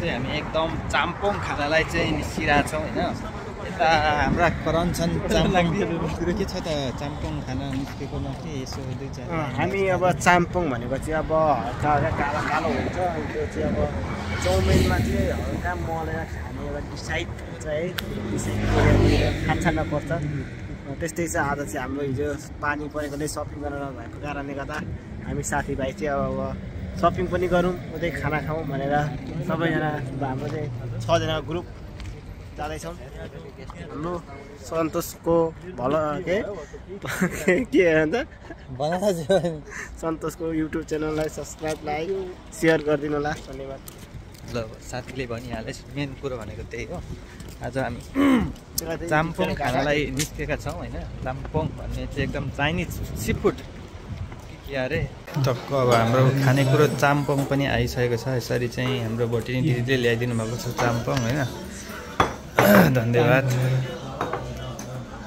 चाहिँ हामी एकदम चाम्पोङ खानालाई चाहिँ निस्किरहेको छौँ होइन। यता हाम्रा करन्छन् चाम्पोङतिर के छ त चाम्पोङ खाना निस्केकोमा के यसो हामी अब चाम्पोङ भनेको चाहिँ अब हल्का कालो कालो हुन्छ त्यो चाहिँ अब चाउमिनमा चाहिँ हल्का मलेर खाने एउटा डिसाइड हुन्छ है, डिसाइड खान्छ नपर्छ। त्यस्तै चाहिँ आज चाहिँ हाम्रो हिजो पानी परेकोले सपिङ गर्न नभएको कारणले गर्दा हामी साथीभाइ चाहिँ अब सपिङ पनि गरौँ उतै खाना खाउँ भनेर सबैजना हाम्रो चाहिँ 6 जनाको ग्रुप जाँदैछौँ। हाम्रो सन्तोषको भल के भन्छ सन्तोषको युट्युब च्यानललाई सब्सक्राइब लाइक सेयर गरिदिनु होला, धन्यवाद। ल साथीले भनिहाले मेन कुरो भनेको त्यही हो। आज हामी चाम्पोङ खानालाई निस्केका छौँ होइन। चाम्पोङ भन्ने चाहिँ एकदम चाइनिज सी फुड के अरे टक्क अब हाम्रो खानेकुरो चाम्पोङ पनि आइसकेको छ। यसरी चाहिँ हाम्रो भोटिनी दिदीले ल्याइदिनु भएको छ चाम्पोङ होइन, धन्यवाद।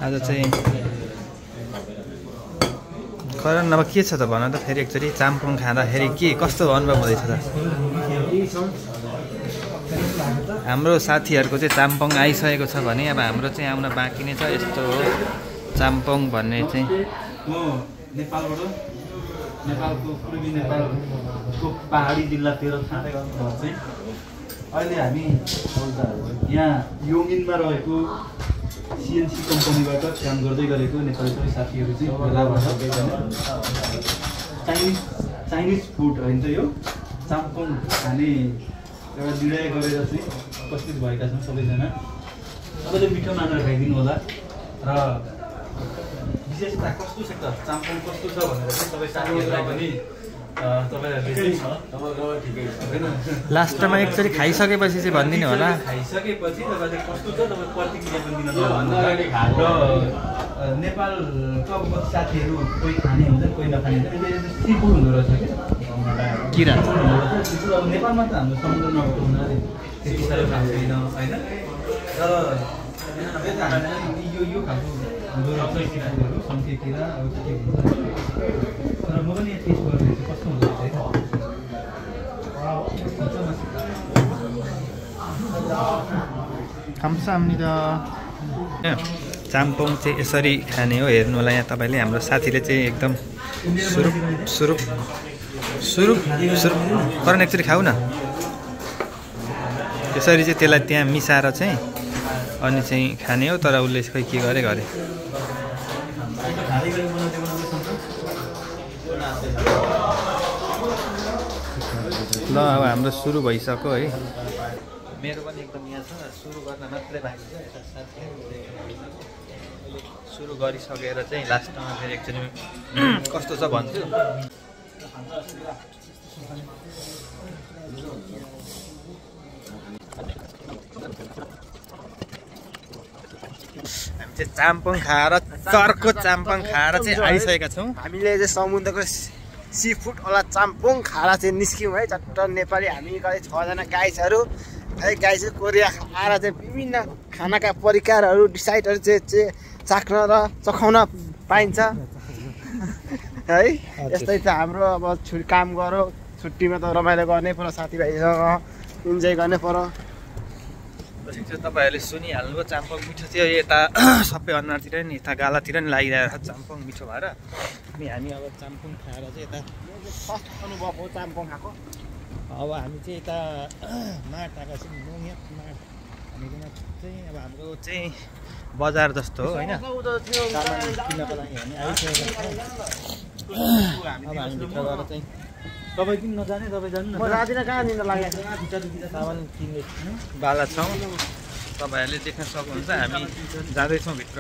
आज चाहिँ करण अब के छ त भन त फेरि एकचोटि चाम्पोङ खाँदाखेरि के कस्तो अनुभव हुँदैछ त? हाम्रो साथीहरूको चाहिँ चाम्पोङ आइसकेको छ भने अब हाम्रो चाहिँ आउन बाँकी नै छ। यस्तो हो चाम्पोङ भन्ने चाहिँ। म नेपालबाट नेपालको पूर्वी नेपालको पहाडी जिल्ला तेह्रथाने गाउँमा चाहिँ अहिले हामी यहाँ योङिनमा रहेको सिएनसी कम्पनीबाट काम गर्दै गरेको नेपाली सबै साथीहरू चाहिँ भेला भएर चाइनिज फुड होइन त यो चाम्पोङ खाने एउटा निर्णय गरेर चाहिँ उपस्थित भएका छौँ सबैजना। तपाईँले मिठो मानेर खाइदिनु होला र विशेषता कस्तो छ त चाम्पोङ कस्तो छ भनेर चाहिँ सबै साथीहरूलाई पनि लास्टमा एकचोटि खाइसकेपछि चाहिँ भनिदिनु होला। खाइसकेपछि तपाईँले कस्तो छ तपाईँ प्रतिक्रिया पनि दिन र नेपालको अब कति साथीहरू कोही खाने हुन्छ कोही नखाने हुन्छ, सी फुड हुँदो रहेछ क्या किरा सी फुड। अब नेपालमा त हाम्रो समुद्र नभएको हुनाले त्यति साह्रो खाएको छैन होइन। तर यो खालको हाम्रो किराहरू सन्ते किरा अब के हुन्छ तर म पनि टेस्ट गर्दैछु कस्तो हुन्छ खामसामनि त चाम्पोङ चाहिँ यसरी खाने हो। हेर्नु होला यहाँ तपाईँले हाम्रो साथीले चाहिँ एकदम सुरुप सुरुप सुरुप सुरुप गर्न एकचोटि खाऊ न। त्यसरी चाहिँ त्यसलाई त्यहाँ मिसाएर चाहिँ अनि चाहिँ खाने हो। तर उसले खै के गरे ल अब हाम्रो सुरु भइसक्यो है। मेरो पनि एकदम यहाँ छ सुरु गर्न मात्रै बाँकी छ। यता साथीहरूले सुरु गरिसकेर चाहिँ लास्टमा फेरि एकचोटि कस्तो छ भन्छु। हामी चाहिँ चाम्पोङ खाएर चर्को चाम्पोङ खाएर चाहिँ आइसकेका छौँ। हामीले चाहिँ समुद्रको सी फुड वाला चाम्पोङ खाएर चाहिँ निस्क्यौँ है चट्ट नेपाली। हामी कहिले 6 जना गाइजहरू है। गाइजहरू कोरिया आएर चाहिँ विभिन्न खानाका परिकारहरू डिसाइडहरू चाहिँ चाख्न र चखाउन पाइन्छ है। यस्तै त हाम्रो अब काम गरौँ छुट्टीमा त रमाइलो गर्नै पर्यो, साथीभाइसँग इन्जोय गर्नै पर्यो। तपाईँहरूले सुनिहाल्नुभयो चाम्पोङ मिठो थियो। यता सबै अनुहारतिर नि यता गालातिर नि लागिरहेको छ चाम्पोङ मिठो भएर। अनि हामी अब चाम्पोङ खाएर चाहिँ यता फर्स्ट अनुभव हो चाम्पोङ खाएको। अब हामी चाहिँ यता माट आएको छौँ नोङिया माट भनेको चाहिँ अब हाम्रो चाहिँ बजार जस्तो हो होइन। किन्नको लागि हामी आइसकेको छौँ। अब हामी भित्र गएर चाहिँ तपाईँ किन नजाने तपाईँ जानु न। म जाँदिनँ, कहाँ दिन लागेको सामान किन्ने बाला छौँ। तपाईँहरूले देख्न सक्नुहुन्छ हामी जाँदैछौँ भित्र।